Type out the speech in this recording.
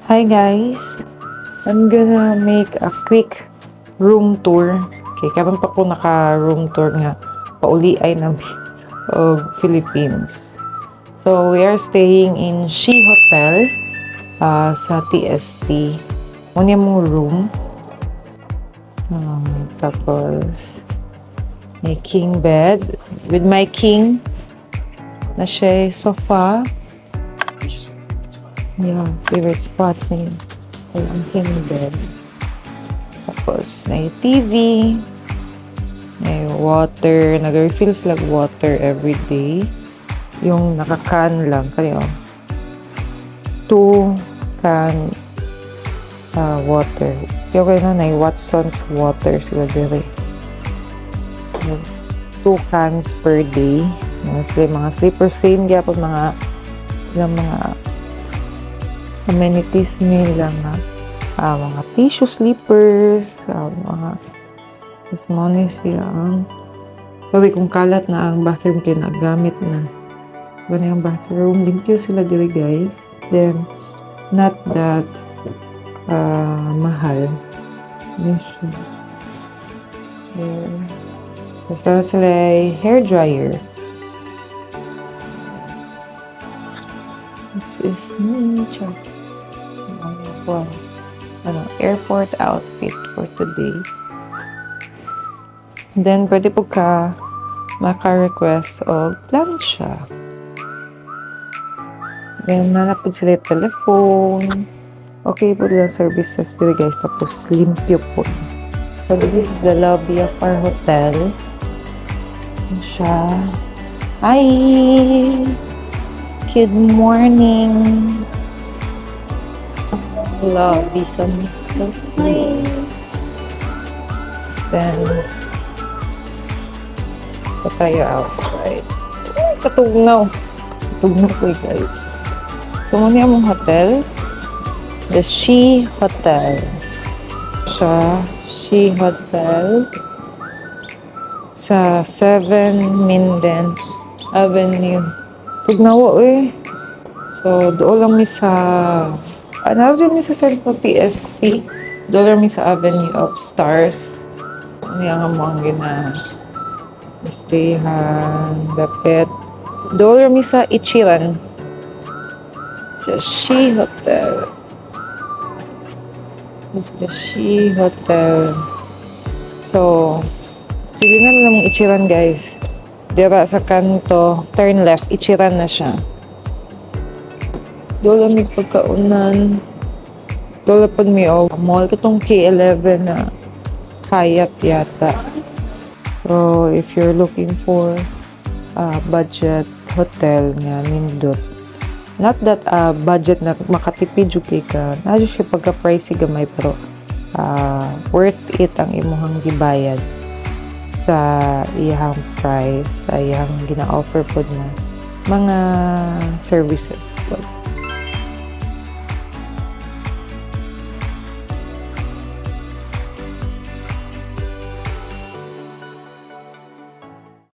Hi guys! I'm gonna make a quick room tour. Okay, karon pa ko naka room tour nga pauli ay na og Philippines. So we are staying in She Hotel sa TST. Mao ni among room. Tapos may king bed with my king na siya sofa. Yeah, favorite spot na yun. Ay, ang king bed. Tapos, may TV, may water, nag-refill sila water every day. Yung naka-can lang, kayo. Two can water. Yung kayo na, na Watson's water sila diri. Two cans per day. Mga sila mga sleeper, same gyapon mga ilang mga amenities nila nga mga tissue, slippers, mga. Tapos mao ni siya ang, sorry kung kalat na ang bathroom kay nagamit na. So ang bathroom, limpyo sila diri, guys. Then not that mahal. Ano siya there. Basta sila ay hair dryer. This is me. Char. Ano, ano, airport outfit for today. Then, pwede po ka maka-request og plancha. Then, naa na pod sila yung telephone. Okay po lang services dito, guys. Tapos, limpyo po. So, this is the lobby of our hotel. Yan siya. Hi! Good morning! Lobby sa. Hi! Then, pa tayo outside. Ay, katugnaw. Katugnaw ko eh, guys. So, mao ni among hotel. The She Hotel. Siya, She Hotel. Sa 7 Minden Avenue. Tugnaw eh. So, doon lang mi sa, ano rin mi sa Central TSP. Doon lang mi sa Avenue of Stars. Ano yung among gina stayhan, dapit. Doon lang mi sa Ichiran. The She Hotel. It's the She Hotel. So, silingan na lang Ichiran, guys. Dira sa kanto, turn left, Ichiran na siya. Doon lang may pagkaunan. Doon lang pag may oh, mall. Katong K11 na Hyatt yata. So, if you're looking for a budget hotel nga nindot, not that budget na makatipid jud kay ka, naa jud siya pagka pricey gamay, pero worth it ang imuhang gibayad sa iyang price, sa iyang gina-offer pod na mga services pod.